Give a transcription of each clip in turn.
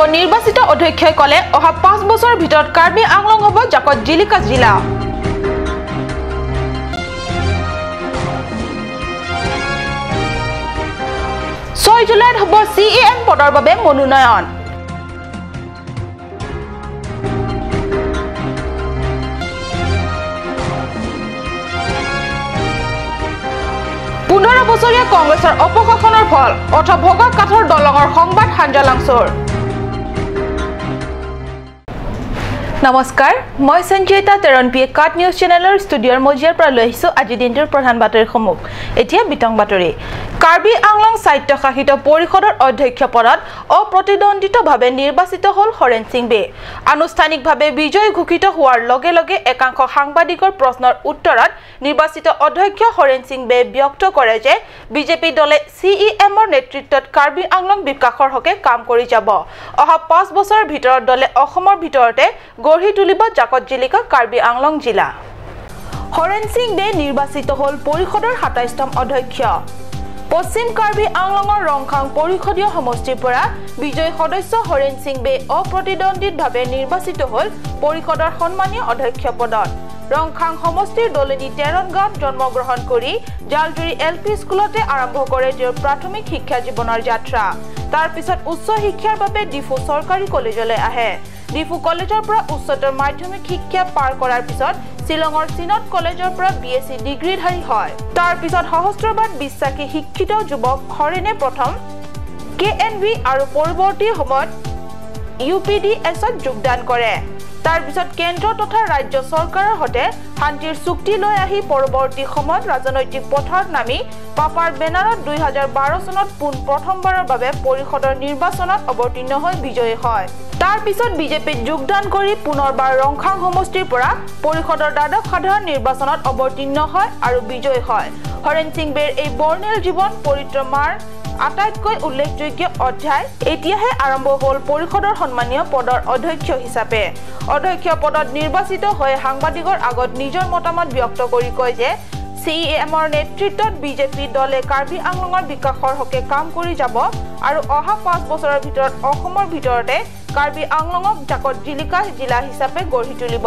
নৱনিৰ্বাচিত অধ্যক্ষই ক'লে অহা 5 বছৰৰ ভিতৰত কাৰ্বি আংলং হ'ব জাকত জিলিকা জিলা। ছয় জুলাইত হ'ব CEM পদৰ বাবে মনোনয়ন। 15 বছৰীয়া কংগ্ৰেছৰ অপশাসনৰ ফল অথবা ভগা কাঠৰ দলঙৰ সংবাদ হাঞ্জালাংচৰ। নমস্কাৰ, মই সঞ্জয়িতা তেৰণপিয়ে কাট নিউজ চেনেলৰ ষ্টুডিঅ'ৰ মজিয়াৰ পৰা লৈ আহিছোঁ আজিৰ দিনটোৰ প্ৰধান বাতৰিসমূহ। এতিয়া বিতং বাতৰি। কাৰ্বি আংলং স্বায়ত্তশাসিত পৰিষদৰ অধ্যক্ষ পদত অপ্ৰতিদ্বন্দ্বিতভাৱে নিৰ্বাচিত হ'ল হৰেণ সিং বে। আনুষ্ঠানিকভাৱে বিজয়ী ঘোষিত হোৱাৰ লগে লগে একাংশ সাংবাদিকৰ প্ৰশ্নৰ উত্তৰত নিৰ্বাচিত অধ্যক্ষ হৰেণ সিং বে ব্যক্ত কৰে যে বিজেপি দলে CEMৰ নেতৃত্বত কাৰ্বি আংলং বিকাশৰ হকে কাম কৰি যাব। অহা 5 বছৰৰ ভিতৰত দলে অসমৰ ভিতৰতে গঢ়ি তুলিব জাকত জিলিকা কাৰ্বি আংলং জিলা। হৰেণ সিং বে নিৰ্বাচিত হ'ল পৰিষদৰ 27তম অধ্যক্ষ। পশ্চিম কাৰ্বি আংলঙৰ ৰংখাং পৰিষদীয় সমষ্টিৰ পৰা বিজয়ী সদস্য হৰেণ সিং বে অপ্ৰতিদ্বন্দ্বিতভাৱে নিৰ্বাচিত হ'ল পৰিষদৰ সন্মানীয় অধ্যক্ষ পদত। ৰংখাং সমষ্টিৰ দলনি তেৰণ গাঁৱত জন্মগ্ৰহণ কৰি জালজুৰি এল পি স্কুলতে আৰম্ভ কৰে তেওঁৰ প্ৰাথমিক শিক্ষা জীৱনৰ যাত্ৰা। তাৰ পিছত উচ্চ শিক্ষাৰ বাবে ডিফু চৰকাৰী কলেজলৈ আহে। ডিফু কলেজৰ পৰা উচ্চতৰ মাধ্যমিক শিক্ষা পাৰ কৰাৰ পিছত শ্বিলঙৰ চিনত কলেজৰ পৰা BSc ডিগ্ৰীধাৰী হয়। তাৰ পিছত সহস্ৰবাদ বিশ্বাসী শিক্ষিত যুৱক হৰেণে প্ৰথম KNV আৰু পৰৱৰ্তী সময়ত UPDSত যোগদান কৰে। তাৰ পিছত কেন্দ্ৰ তথা ৰাজ্য চৰকাৰৰ সৈতে শান্তিৰ চুক্তি লৈ আহি পৰৱৰ্তী সময়ত ৰাজনৈতিক পথাৰত নামি পাপাৰ বেনাৰত 2012 চনত পোন প্ৰথমবাৰৰ বাবে পৰিষদৰ নিৰ্বাচনত অৱতীৰ্ণ হৈ বিজয়ী হয়। তাৰ পিছত বিজেপিত যোগদান কৰি পুনৰবাৰ ৰংখাং সমষ্টিৰ পৰা পৰিষদৰ দ্বাদশ সাধাৰণ নিৰ্বাচনত অৱতীৰ্ণ হয় আৰু বিজয়ী হয়। হৰেণ সিং বেৰ এই বৰ্ণিল জীৱন পৰিক্ৰমাৰ আটাইতকৈ উল্লেখযোগ্য অধ্যায় এতিয়াহে আৰম্ভ হ'ল পৰিষদৰ সন্মানীয় পদৰ অধ্যক্ষ হিচাপে। অধ্যক্ষ পদত নিৰ্বাচিত হৈ সাংবাদিকৰ আগত নিজৰ মতামত ব্যক্ত কৰি কয় যে CEMৰ নেতৃত্বত বিজেপি দলে কাৰ্বি আংলঙৰ বিকাশৰ হকে কাম কৰি যাব আৰু অহা 5 বছৰৰ ভিতৰত অসমৰ ভিতৰতে কাৰ্বি আংলঙক জাকত জিলিকা জিলা হিচাপে গঢ়ি তুলিব।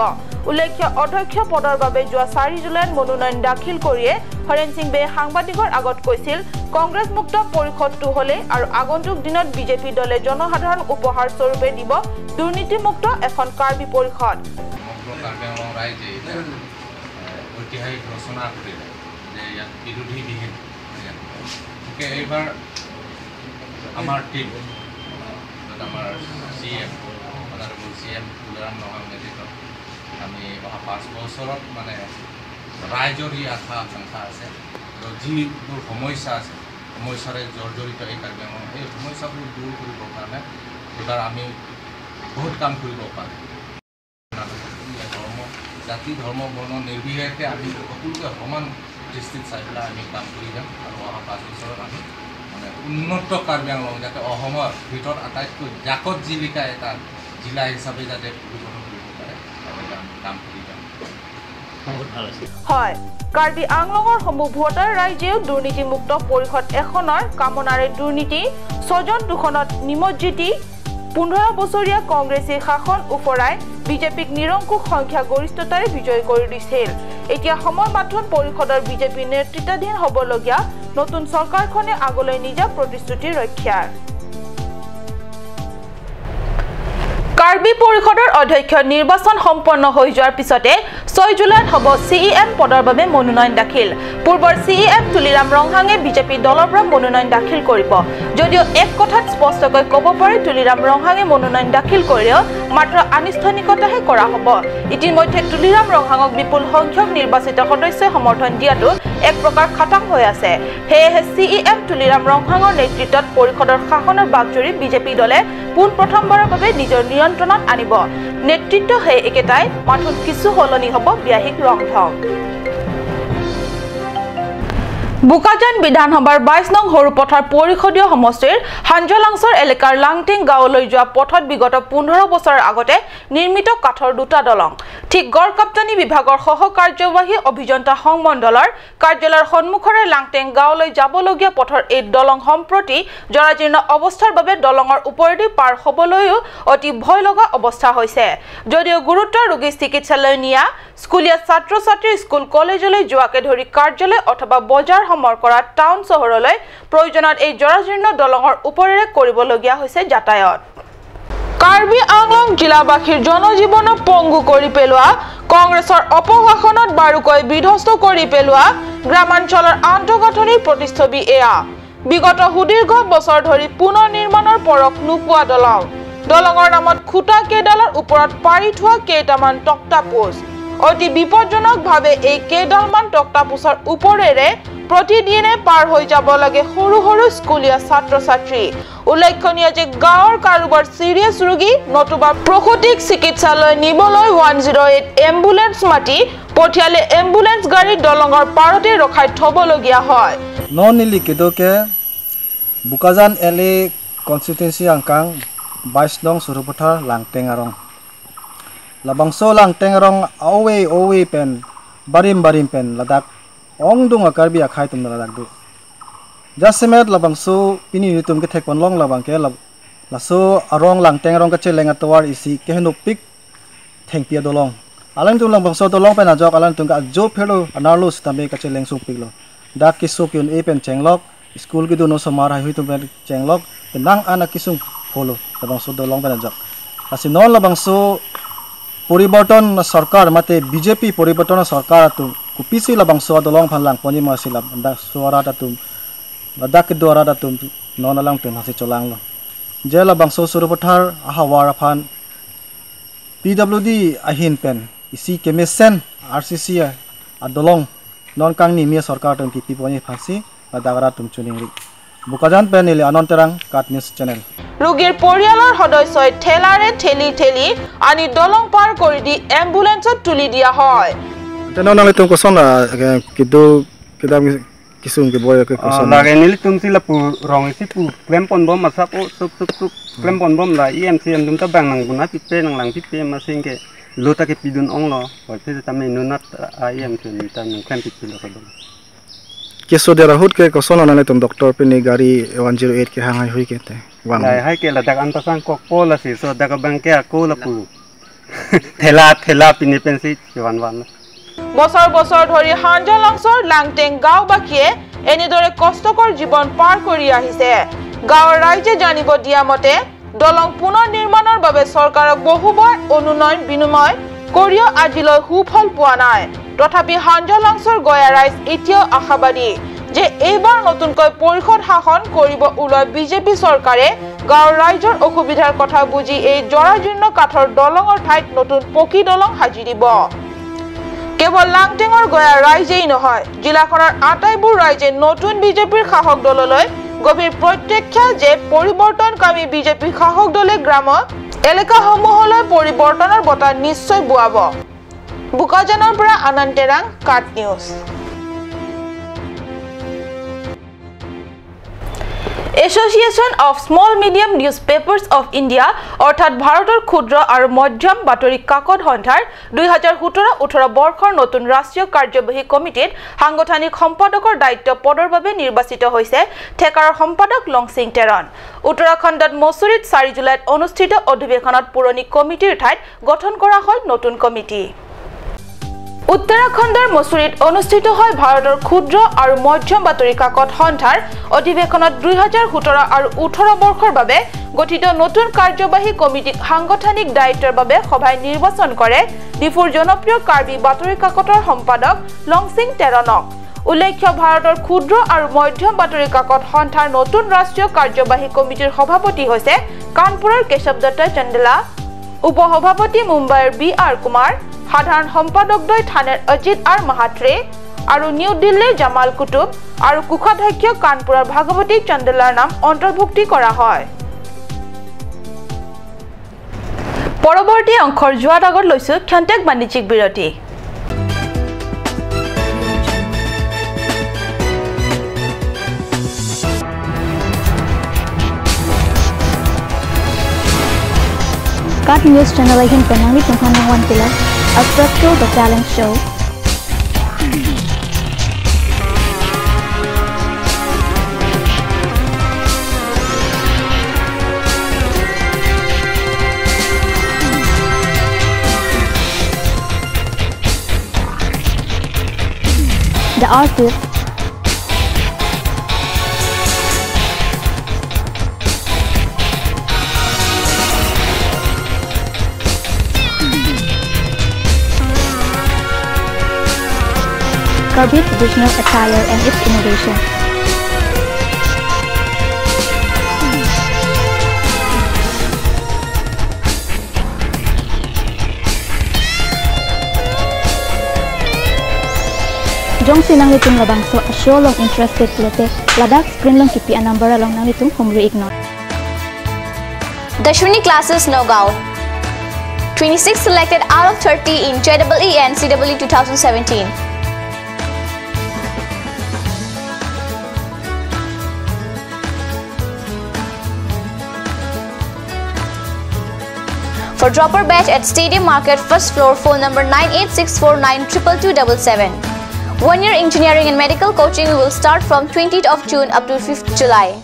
উল্লেখ্য, অধ্যক্ষ পদৰ বাবে যোৱা 4 জুলাইত মনোনয়ন দাখিল কৰিয়ে হৰেণ সিং বে সাংবাদিকৰ আগত কৈছিল কংগ্ৰেছ মুক্ত পৰিষদটো হ'লে আৰু আগন্তুক দিনত বিজেপি দলে জনসাধাৰণ উপহাৰ স্বৰূপে দিব দুৰ্নীতিমুক্ত এখন কাৰ্বি পৰিষদ। ঐতিহাসিক ৰচনা কৰিলে যে ইয়াত বিৰোধীবিহীন এইবাৰ আমাৰ টীম আমাৰ CM honourable CM Tuliram Ronghang নেতৃত্বত আমি অহা 5 বছৰত মানে ৰাইজৰ যি আশা আকাংক্ষা আছে আৰু যিবোৰ সমস্যা আছে সমস্যাৰে জৰ্জৰিত এই কাৰ্বি আংলং এই সমস্যাবোৰ দূৰ কৰিবৰ কাৰণে এইবাৰ আমি বহুত কাম কৰিব পাৰোঁ। ধৰ্ম জাতি ধৰ্ম বৰ্ণ নিৰ্বিশেষে আমি সকলোকে সমান দৃষ্টিত চাই পেলাই আমি কাম কৰি যাম আৰু অহা 5 বছৰত আমি মানে উন্নত কাৰ্বি আংলং যাতে অসমৰ ভিতৰত আটাইতকৈ জাকত জিলিকা এটা জিলা হিচাপে যাতে পৰিগণিত কৰিব পাৰে তাতে আমি কাম কৰি যাম। হয়, কাৰ্বি আংলঙৰ সমূহ ভোটাৰ ৰাইজেও দুৰ্নীতিমুক্ত পৰিষদ এখনৰ কামনাৰে দুৰ্নীতি স্বজন দূষণত নিমজ্জিত 15 বছৰীয়া কংগ্ৰেছী শাসন ওফৰাই বিজেপিক নিৰংকুশ সংখ্যাগৰিষ্ঠতাৰে বিজয়ী কৰি দিছিল। এতিয়া সময় মাথোন পৰিষদৰ বিজেপি নেতৃত্বাধীন হ'বলগীয়া নতুন চৰকাৰখনে আগলৈ নিজা প্ৰতিশ্ৰুতি ৰক্ষাৰ। কাৰ্বি পৰিষদৰ অধ্যক্ষ নিৰ্বাচন সম্পন্ন হৈ যোৱাৰ পিছতে 6 জুলাইত হ'ব CEM পদৰ বাবে মনোনয়ন দাখিল। পূৰ্বৰ CEM Tuliram ৰংহাঙে বিজেপি দলৰ পৰা মনোনয়ন দাখিল কৰিব। যদিও এক কথাত স্পষ্টকৈ ক'ব পাৰি তুলিৰাম ৰংহাঙে মনোনয়ন দাখিল কৰিলেও মাত্ৰ আনুষ্ঠানিকতাহে কৰা হ'ব। ইতিমধ্যে তুলিৰাম ৰংহাঙক বিপুল সংখ্যক নিৰ্বাচিত সদস্যই সমৰ্থন দিয়াটো এক প্ৰকাৰ খাটাং হৈ আছে। সেয়েহে CEM Tuliram ৰংহাঙৰ নেতৃত্বত পৰিষদৰ শাসনৰ বাকজুৰি বিজেপি দলে পোনপ্ৰথমবাৰৰ বাবে নিজৰ নিয়ন্ত্ৰণত আনিব। নেতৃত্ব সেই একেটাই, মাথোন কিছু সলনি হ'ব ব্যাহিক ৰং ঢং। বোকাজান বিধানসভাৰ 22 নং সৰুপথাৰ পৰিষদীয় সমষ্টিৰ হাঞ্জলাংচৰ এলেকাৰ লাংটিং গাঁৱলৈ যোৱা পথত বিগত 15 বছৰৰ আগতে নিৰ্মিত কাঠৰ দুটা দলং। ঠিক গড়কাপ্তানি বিভাগৰ সহ কাৰ্যবাহী অভিযন্তা সংমণ্ডলৰ কাৰ্যালয়ৰ সন্মুখৰে লাংটেং গাঁৱলৈ যাবলগীয়া পথৰ এই দলং সম্প্ৰতি জৰাজীৰ্ণ অৱস্থাৰ বাবে দলঙৰ ওপৰেদি পাৰ হ'বলৈও অতি ভয় লগা অৱস্থা হৈছে। যদিও গুৰুতৰ ৰোগী চিকিৎসালয় নিয়া, স্কুলীয়া ছাত্ৰ ছাত্ৰী স্কুল কলেজলৈ যোৱাকে ধৰি কাৰ্যালয় অথবা বজাৰ সমৰ কৰা টাউন চহৰলৈ প্ৰয়োজনত এই জৰাজীৰ্ণ দলঙৰ ওপৰেৰে কৰিবলগীয়া হৈছে যাতায়াত। কাৰ্বি আংলং জিলাবাসীৰ জনজীৱনক পংগু কৰি পেলোৱা, কংগ্ৰেছৰ অপশাসনত বাৰুকৈ বিধ্বস্ত কৰি পেলোৱা গ্ৰামাঞ্চলৰ আন্তঃগাঁথনিৰ প্ৰতিচ্ছবি এয়া। বিগত সুদীৰ্ঘ বছৰ ধৰি পুনৰ নিৰ্মাণৰ পৰশ নোপোৱা দলং, দলঙৰ নামত খুঁটা কেইডালৰ ওপৰত পাৰি থোৱা কেইটামান তক্তাপোচ। অতি বিপদজনকভাৱে এই কেইডালমান তক্তাপোচৰ ওপৰেৰে প্ৰতিদিনে পাৰ হৈ যাব লাগে সৰু সৰু স্কুলীয়া ছাত্ৰ ছাত্ৰী। উল্লেখনীয় যে গাঁৱৰ কাৰোবাৰ চিৰিয়াছ ৰোগী নতুবা প্ৰসূতিক চিকিৎসালয় নিবলৈ 108 এম্বুলেন্স মাতি পঠিয়ালে এম্বুলেন্স গাড়ী দলঙৰ পাৰতে ৰখাই থ'বলগীয়া হয়। ননিলি কেদকে বুকাজান এলে কনষ্টিটুৱেঞ্চি আংকাং 22 নং Sarupathar লাংটেং আৰং লাবাংso langteng rong awe owe pen barim barim pen ladak ong dung akarbi akhai tum ladak du jasemet labangso pini nitum ke thekon long labang ke laso arong langteng rong ka cheleng atwar isi ke henu pik thengpia dolong alang tum labangso dolong pen ajok alang tum ka jo phelo anarlo stame ka cheleng sung pik lo dak kisu kyun e pen chenglok school ki du no somar hai hui tum pen chenglok nang ana kisung pholo labangso dolong pen ajok asi non labangso পৰিৱৰ্তন সৰকাৰ মাতে BJP পৰিৱৰ্তন সৰকাৰ তো কুপিসি লাবাংso দলং ফানলাং পনি মাসিলা দা সোয়ারা তা লাদাখ দ্বারা তা ননালাং তুম হাসি চলাং ল যে লাবাংso সৰুপথাৰ আহাৱাৰ ফান পিডব্লিউডি আহিন PAN EC কেমেসেন RCC আদলং non kangni মিয়া সরকার তুম কিপি পনি ফাঁসি লাদাগরা তুম চুনিংরি বুকাজান পেন এলে আনন্তৰাং কাট নিউজ চেনেল। ৰোগীৰ পৰিয়ালৰ সদস্যই ঠেলাৰে ঠেলি ঠেলি আনি দলং পাৰ কৰি দি এম্বুলেন্সত তুলি দিয়া হয়। केसो देरा हुट के कोसन अनाले तुम डॉक्टर पिनी गाड़ी 108 के हांग हुई के ते वांग हाय के लdak antasang kok pola si so dak bang ke ako la pu thela thela pini pensi wan wan বছৰ বছৰ ধৰি হাঞ্জালাংছৰ লাংটেং গাঁওবাসীয়ে এনেদৰে কষ্টকৰ জীৱন পাৰ কৰি আহিছে। গাঁৱৰ ৰাইজে জানিব দিয়া মতে দলং পুনৰ নিৰ্মাণৰ বাবে চৰকাৰক বহুবাৰ অনুনয় বিনিময় কৰিও আজিলৈ সুফল পোৱা নাই। তথাপি হাঞ্জালাংছৰ গয়া ৰাইজ এতিয়াও আশাবাদী যে এইবাৰ নতুনকৈ পৰিষদ শাসন কৰিব ওলোৱা বিজেপি চৰকাৰে গাঁৱৰ ৰাইজৰ অসুবিধাৰ কথা বুজি এই জৰাজীৰ্ণ কাঠৰ দলঙৰ ঠাইত নতুন পকী দলং সাজি দিব। কেৱল লাংটেঙৰ গয়া ৰাইজেই নহয়, জিলাখনৰ আটাইবোৰ ৰাইজে নতুন বিজেপিৰ শাসক দললৈ গভীৰ প্ৰত্যক্ষা যে পৰিৱৰ্তনকামী বিজেপি শাসক দলে গ্ৰাম এলেকাসমূহলৈ পৰিৱৰ্তনৰ বতাহ নিশ্চয় বোৱাব। বোকাজানৰ পৰা আনন্দ তেৰাং, কাট news. Association of small medium news papers of India অৰ্থাৎ ভাৰতৰ ক্ষুদ্ৰ আৰু মধ্যম বাতৰি কাকত সন্থাৰ 2017-18 বৰ্ষৰ নতুন ৰাষ্ট্ৰীয় কাৰ্যবাহী কমিটিত সাংগঠনিক সম্পাদকৰ দায়িত্ব পদৰ বাবে নিৰ্বাচিত হৈছে ঠেকাৰৰ সম্পাদক লংচিং টেৰন। উত্তৰাখণ্ডত মছুৰীত 4 জুলাইত অনুষ্ঠিত অধিৱেশনত পুৰণি কমিটিৰ ঠাইত গঠন কৰা হয় নতুন কমিটি। উত্তৰাখণ্ডৰ মছুৰীত অনুষ্ঠিত হয় ভাৰতৰ ক্ষুদ্ৰ আৰু মধ্যম বাতৰি কাকত সন্থাৰ অধিৱেশনত 2017 আৰু 18 বৰ্ষৰ বাবে গঠিত নতুন কাৰ্যবাহী কমিটিক সাংগঠনিক দায়িত্বৰ বাবে সভাই নিৰ্বাচন কৰে ডিফুৰ জনপ্ৰিয় কাৰ্বি বাতৰি কাকতৰ সম্পাদক লংচিং টেৰণক। উল্লেখ্য ভাৰতৰ ক্ষুদ্ৰ আৰু মধ্যম বাতৰি কাকত সন্থাৰ নতুন ৰাষ্ট্ৰীয় কাৰ্যবাহী কমিটিৰ সভাপতি হৈছে কানপুৰৰ কেশৱ দত্ত চন্দেলা, উপসভাপতি মুম্বাইৰ বি আৰ কুমাৰ, সাধাৰণ সম্পাদকদ্বয় থানেৰ অজিত আৰ মাহাত্ৰে আৰু নিউ দিল্লীৰ জামাল কুতুব আৰু কোষাধ্যক্ষ কানপুৰৰ ভাগৱতী চন্দেলাৰ নাম অন্তৰ্ভুক্তি কৰা হয়। পৰৱৰ্তী অংশৰ যোৱাৰ আগত লৈছো ক্ষন্তেক বাণিজ্যিক বিৰতি। Cut News Channel hin penang li tung hanang wan pila Attracto the Talent Show. The artist, Karbi traditional attire and its innovation. Jong sinang litung labangso a show long interested lote Ladakh screen long kipi anambara long nang litung humri ignore. Dashwini classes Nagaon. 26 selected out of 30 in JEE and CEE 2017. For dropper batch at Stadium Market, first floor, phone number 9864922277. 1 year engineering and medical coaching will start from 20th of June up to 5th July.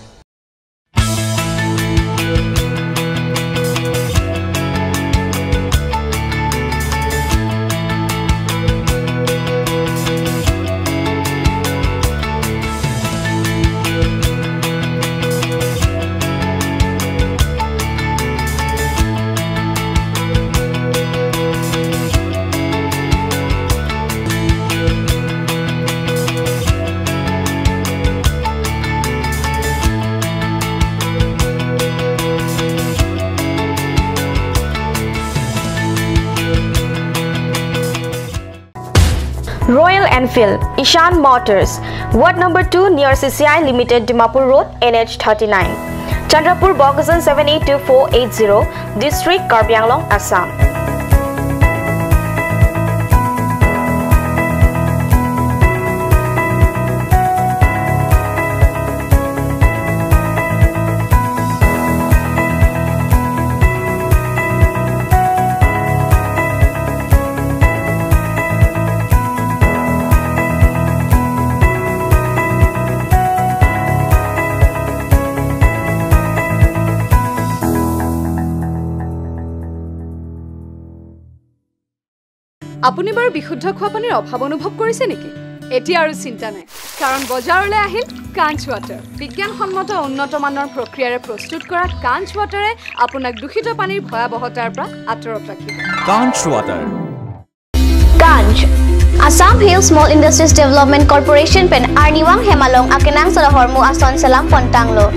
Royal Enfield, Ishan Motors, Ward number 2 near CCI Limited, Dimapur Road, NH 39, Chandrapur, Bokajan 782480, District Karbi Anglong, Assam. আপুনি বাৰু বিশুদ্ধ খোৱা পানীৰ অভাৱ অনুভৱ কৰিছে নেকি? এতিয়া আৰু চিন্তা নাই, কাৰণ বজাৰলৈ আহিল কাঞ্চ ৱাটাৰ। বিজ্ঞানসন্মত উন্নত মানৰ প্ৰক্ৰিয়াৰে প্ৰস্তুত কৰা কাঞ্চ ৱাটাৰে আপোনাক দূষিত পানীৰ ভয়াৱহতাৰ পৰা আঁতৰত ৰাখিব। Kanch water. Kanch Assam Hill Small Industries Development Corporation pen Arniwang Hemalong akenang solohormu ason selam pontanglo.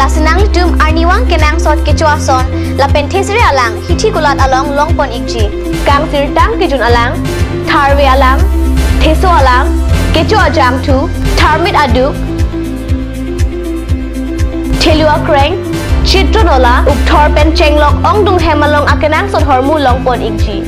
Lasinang tum Arniwang kenang sot kecho ason lapen thesre alang hithi kulat along long pon ikji. Kang sirtang kijun alang, tharwe alang, theso alang, kecho ajang thu, tharmit aduk, thelua kreng, chitronola, upthor pen chenglok ongdung hemalong akenang sot hormu long pon ikji.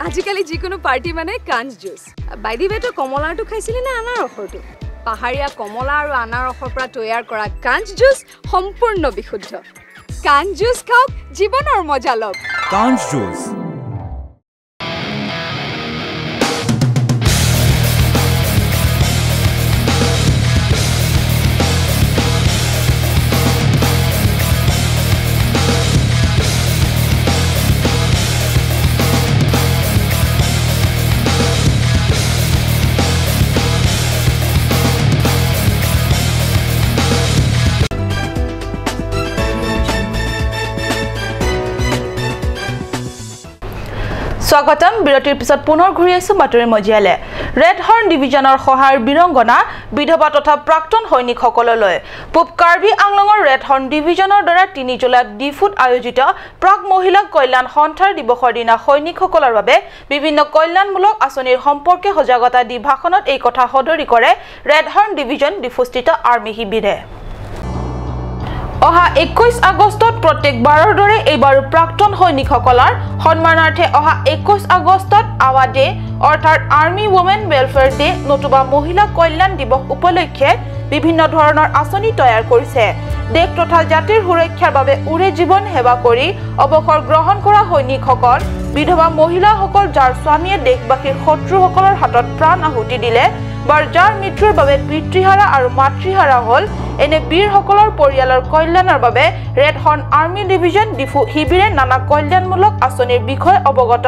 আজিকালি যিকোনো party মানে কাঞ্চ juice. By the ৱে, তই কমলাৰটো খাইছিলি নে আনাৰসৰটো? পাহাৰীয়া কমলা আৰু আনাৰসৰ পৰা তৈয়াৰ কৰা কাঞ্চ জুচ সম্পূৰ্ণ বিশুদ্ধ। কাঞ্চ জুচ খাওক, জীৱনৰ মজা লওক। কাঞ্চ জুচ। স্বাগতম। বিৰতিৰ পিছত পুনৰ ঘূৰি আহিছো বাতৰি মজিয়ালে। ৰেড হৰ্ণ ডিভিজনৰ সহায়ৰ বীৰংগনা বিধৱা তথা প্ৰাক্তন সৈনিকসকললৈ পূব কাৰ্বি আংলঙৰ ৰেড হৰ্ণ ডিভিজনৰ দ্বাৰা 3 জুলাইত ডিফুত আয়োজিত প্ৰাক মহিলা কল্যাণ সন্থাৰ দিৱসৰ দিনা সৈনিকসকলৰ বাবে বিভিন্ন কল্যাণমূলক আঁচনিৰ সম্পৰ্কে সজাগতা দি ভাষণত এই কথা সদৰি কৰে ৰেড হৰ্ণ ডিভিজন ডিফুস্থিত আৰ্মি শিবিৰে। অহা 21 আগষ্টত প্ৰত্যেকবাৰৰ দৰে এইবাৰো প্ৰাক্তন সৈনিকসকলৰ সন্মানাৰ্থে অহা 21 আগষ্টত আৱা ডে অৰ্থাৎ আৰ্মি ৱমেন ৱেলফেয়াৰ ডে নতুবা মহিলা কল্যাণ দিৱস উপলক্ষে বিভিন্ন ধৰণৰ আঁচনি তৈয়াৰ কৰিছে। দেশ তথা জাতিৰ সুৰক্ষাৰ বাবে উৰে জীৱন সেৱা কৰি অৱসৰ গ্ৰহণ কৰা সৈনিকসকল, বিধৱা মহিলাসকল যাৰ স্বামীয়ে দেশবাসীৰ শত্ৰুসকলৰ হাতত প্ৰাণ আহুতি দিলে বা যাৰ মৃত্যুৰ বাবে পিতৃহাৰা আৰু মাতৃহাৰা হ'ল, এনে বীৰসকলৰ পৰিয়ালৰ কল্যাণৰ বাবে red horn army division Diphu শিবিৰে নানা কল্যাণমূলক আঁচনিৰ বিষয়ে অৱগত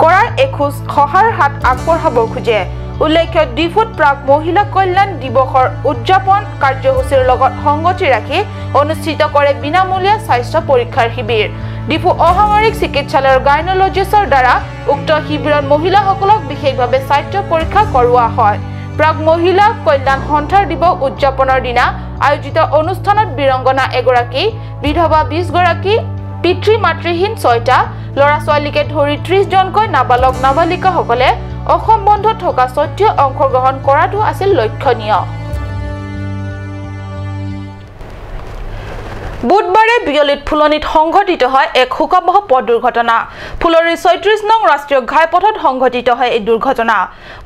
কৰাৰ এখোজ সহায়ৰ হাত আগবঢ়াব খোজে। উল্লেখ্য, ডিফুত প্ৰাক মহিলা কল্যাণ দিৱসৰ উদযাপন কাৰ্যসূচীৰ লগত সংগতি ৰাখি অনুষ্ঠিত কৰে বিনামূলীয়া স্বাস্থ্য পৰীক্ষাৰ শিবিৰ। ডিফু অসামৰিক চিকিৎসালয়ৰ গাইনলজিষ্টৰ দ্বাৰা উক্ত শিবিৰত মহিলাসকলক বিশেষভাৱে স্বাস্থ্য পৰীক্ষা কৰোৱা হয়। প্ৰাক মহিলা কল্যাণ সন্থাৰ দিৱস উদযাপনৰ দিনা আয়োজিত অনুষ্ঠানত বীৰংগনা এগৰাকী, বিধৱা 20 গৰাকী, পিতৃ মাতৃহীন 6টা ল'ৰা ছোৱালীকে ধৰি 30 জনকৈ নাবালক নাবালিকাসকলে অসম বন্ধত থকা স্বত্বেও অংশগ্ৰহণ কৰাটো আছিল লক্ষণীয়। বুধবাৰে বিয়লিত ফুলনিত সংঘটিত হয় এক শোকাবহ পথ দুৰ্ঘটনা। ফুলনিৰ 36 নং ৰাষ্ট্ৰীয় ঘাইপথত সংঘটিত হয় এই দুৰ্ঘটনা।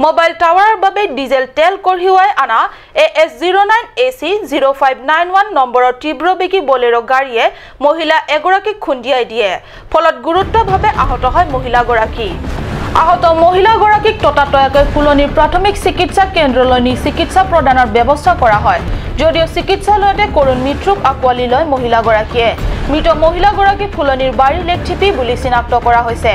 মোবাইল টাৱাৰৰ বাবে ডিজেল তেল কঢ়িয়াই অনা AS 09 AC 0591 নম্বৰৰ তীব্ৰবেগী বলেৰো গাড়ীয়ে মহিলা এগৰাকীক খুন্দিয়াই দিয়ে। ফলত গুৰুতৰভাৱে আহত হয় মহিলাগৰাকী। আহত মহিলাগৰাকীক ততাতৈয়াকৈ ফুলনিৰ প্ৰাথমিক চিকিৎসা কেন্দ্ৰলৈ নি চিকিৎসা প্ৰদানৰ ব্যৱস্থা কৰা হয় যদিও চিকিৎসালয়তে কৰুণ মৃত্যুক আঁকোৱালি লয় মহিলাগৰাকীয়ে। মৃত মহিলাগৰাকী ফুলনিৰ বাৰী লেকথিপি বুলি চিনাক্ত কৰা হৈছে।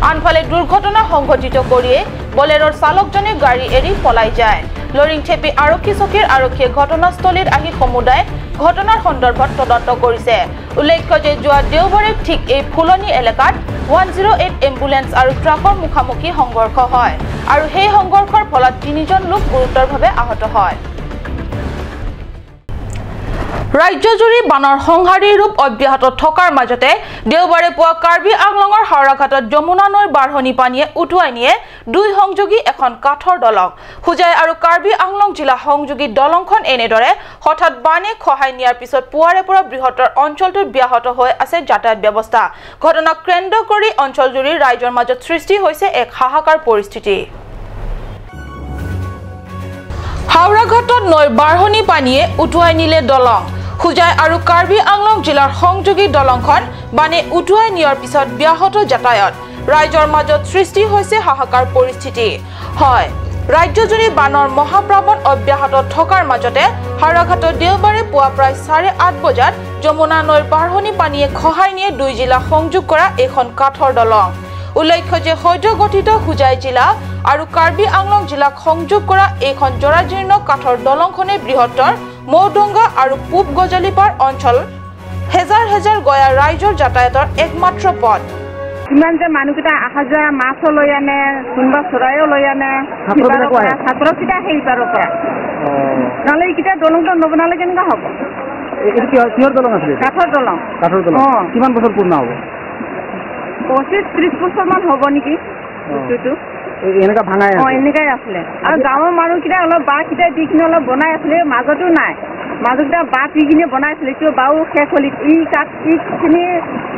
আনফালে দুৰ্ঘটনা সংঘটিত কৰিয়ে বলেৰৰ চালকজনে গাড়ী এৰি পলাই যায়। লৰিংথেপি আৰক্ষী চকীৰ আৰক্ষীয়ে ঘটনাস্থলীত আহি সমুদায় ঘটনাৰ সন্দৰ্ভত তদন্ত কৰিছে। উল্লেখ্য যে যোৱা দেওবাৰে ঠিক এই ফুলনি এলেকাত 108 এম্বুলেন্স আৰু ট্ৰাকৰ মুখামুখি সংঘৰ্ষ হয় আৰু সেই সংঘৰ্ষৰ ফলত 3জন লোক গুৰুতৰভাৱে আহত হয়। ৰাজ্যজুৰি বানৰ সংহাৰী ৰূপ অব্যাহত থকাৰ মাজতে দেওবাৰে পুৱা কাৰ্বি আংলঙৰ হাওৰাঘাটত যমুনা নৈৰ বাঢ়নী পানীয়ে উটুৱাই নিয়ে দুই সংযোগী এখন কাঠৰ দলং। হোজাই আৰু কাৰ্বি আংলং জিলা সংযোগী দলংখন এনেদৰে হঠাৎ বানে খহাই নিয়াৰ পিছত পুৱাৰে পৰা বৃহত্তৰ অঞ্চলটোত ব্যাহত হৈ আছে যাতায়াত ব্যৱস্থা। ঘটনাক কেন্দ্ৰ কৰি অঞ্চলজুৰি ৰাইজৰ মাজত সৃষ্টি হৈছে এক হাহাকাৰ পৰিস্থিতি। হাওৰাঘাটত নৈৰ বাঢ়নী পানীয়ে উটুৱাই নিলে দলং। হোজাই আৰু কাৰ্বি আংলং জিলাৰ সংযোগী দলংখন বানে উটুৱাই নিয়াৰ পিছত ব্যাহত যাতায়াত। ৰাইজৰ মাজত সৃষ্টি হৈছে হাহাকাৰ পৰিস্থিতি। হয়, ৰাজ্যজুৰি বানৰ মহাপ্লাৱন অব্যাহত থকাৰ মাজতে হাওৰাঘাটত দেওবাৰে পুৱা প্ৰায় 8:30 বজাত যমুনা নৈৰ বাঢ়নী পানীয়ে খহাই নিয়ে দুই জিলা সংযোগ কৰা এইখন কাঠৰ দলং। উল্লেখ্য যে সদ্য গঠিত হোজাই জিলা আৰু কাৰ্বি আংলং জিলাক সংযোগ কৰা এইখন জৰাজীৰ্ণ কাঠৰ দলংখনে বৃহত্তৰ মৌডংগা আৰু পূব গজালিপাৰ অঞ্চল হেজাৰ হেজাৰ গয়া ৰাইজৰ যাতায়াতৰ একমাত্ৰ পথ। ইমান যে মানুহকেইটা অহা যোৱা মাছো লৈ আনে, কোনোবা চৰাইও লৈ আনে, ছাত্ৰকেইটা সেই পাৰৰ পৰা। নহ'লে এইকেইটা দলংটো নবনালে কেনেকুৱা হ'ব? কিহৰ দলং আছিলে? কাঠৰ দলং। কাঠৰ দলং কিমান বছৰ পুৰণা হ'ব? 25-30 বছৰমান হ'ব নেকি বস্তুটো। এনেকা ভাঙাই আছে? এনেকাই আছিলে। আৰু গাঁৱৰ মানুহকেইটা অলপ বাঁহকেইটা দি কিনে অলপ বনাই আছিলে, মাজতো নাই, মাজতকেইটা বাঁহ দি কিনে বনাইছিলে। কিয় বাঁহো শেষ হ'ল। ই কাঠ ইখিনি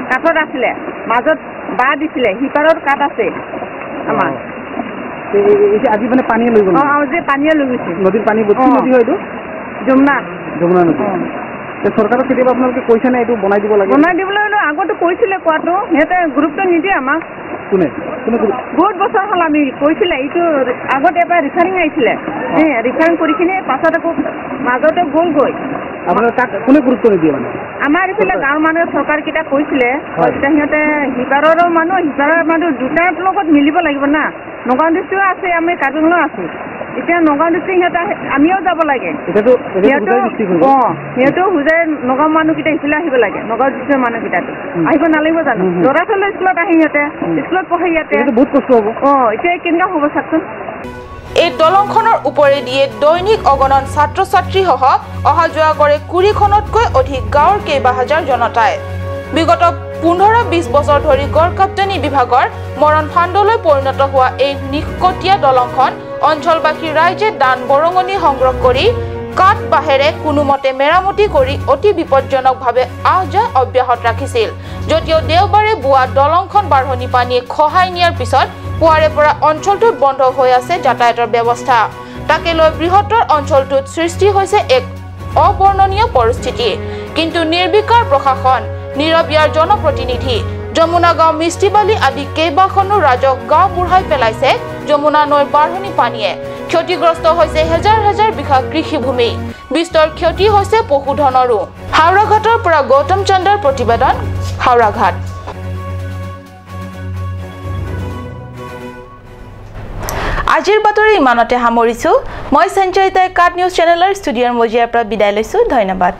কাঠত আছিলে, মাজত বাঁহ দিছিলে, সিপাৰত কাঠ আছে আমাৰ। আজি মানে পানীয়ে লৈ গ'ল? অঁ, আজি পানীয়ে লৈ গৈছে। নদীৰ পানী? কি নদী হয় এইটো? যমুনা। যমুনা নদী। চৰকাৰক কেতিয়াবা আপোনালোকে কৈছে নে এইটো বনাই দিব লাগে? বনাই দিবলৈ আগতে কৈছিলে, কোৱাটো সিহঁতে গুৰুত্ব নিদিয়ে আমাক। কোনে কোনে? বহুত বছৰ হ'ল আমি কৈছিলে। এইটো আগতে এবাৰ ৰিফাৰিং আহিছিলে, ৰিফাৰিং কৰি কিনে পাছত আকৌ মাজতে গ'লগৈ। আপোনালোকে তাক কোনে গুৰুত্ব নিদিয়ে মানে? আমাৰ এইফালে গাঁৱৰ মানুহে চৰকাৰকেইটা কৈছিলে, তেতিয়া সিহঁতে সিপাৰৰো মানুহ সিপাৰৰ মানুহ দুটাৰ লগত মিলিব লাগিব না। নগাঁও ডিষ্ট্ৰিক্টো আছে, আমি কাৰ্বি আংলং আছোঁ। এতিয়া নগাঁও ডিষ্ট্ৰিক্ট সিহঁতে আমিও যাব লাগে। অঁ, সিহঁতেও হোজাই নগাঁও মানুহকেইটা ইফালে আহিব লাগে, নগাঁও ডিষ্ট্ৰিক্টৰ মানুহকেইটাতো আহিব নালাগিব জানো? ল'ৰা ছোৱালী স্কুলত আহি সিহঁতে স্কুলত পঢ়ে ইয়াতে, বহুত কষ্ট হ'ব। অঁ, এতিয়া কেনেকুৱা হ'ব চাওকচোন। এই দলংখনৰ ওপৰেদিয়ে দৈনিক অগণন ছাত্ৰ ছাত্ৰীসহ অহা যোৱা কৰে 20খনতকৈ অধিক গাঁৱৰ কেইবা হাজাৰ জনতাই। বিগত 15-20 বছৰ ধৰি গড়কাপ্তানি বিভাগৰ মৰণ ফান্দলৈ পৰিণত হোৱা এই নিষ্কটীয়া দলংখন অঞ্চলবাসী ৰাইজে দান বৰঙণি সংগ্ৰহ কৰি কাঠ বাঁহেৰে কোনোমতে মেৰামতি কৰি অতি বিপদজনকভাৱে আহ যাহ অব্যাহত ৰাখিছিল। যদিও দেওবাৰে বোৱা দলংখন বাঢ়নী পানীয়ে খহাই নিয়াৰ পিছত পুৱাৰে পৰা অঞ্চলটোত বন্ধ হৈ আছে যাতায়াতৰ ব্যৱস্থা। তাকে লৈ বৃহত্তৰ অঞ্চলটোত সৃষ্টি হৈছে এক অবৰ্ণনীয় পৰিস্থিতি। কিন্তু নিৰ্বিকাৰ প্ৰশাসন, নীৰৱ ইয়াৰ জনপ্ৰতিনিধি, যমুনা গাঁও, মিষ্টিবালি আদি কেইবাখনো ৰাজহ গাঁও বুঢ়াই পেলাইছে যমুনা নৈৰ বাঢ়নী পানীয়ে। ক্ষতিগ্ৰস্ত হৈছে হেজাৰ হেজাৰ বিঘা কৃষিভূমি, বিস্তৰ ক্ষতি হৈছে পশুধনৰো। হাওৰাঘাটৰ পৰা গৌতম চন্দ্ৰৰ প্ৰতিবেদন, হাওৰাঘাট। আজিৰ বাতৰি ইমানতে সামৰিছোঁ। মই সঞ্চয়িতাই কাট নিউজ চেনেলৰ ষ্টুডিঅ'ৰ মজিয়াৰ পৰা বিদায় লৈছোঁ। ধন্যবাদ।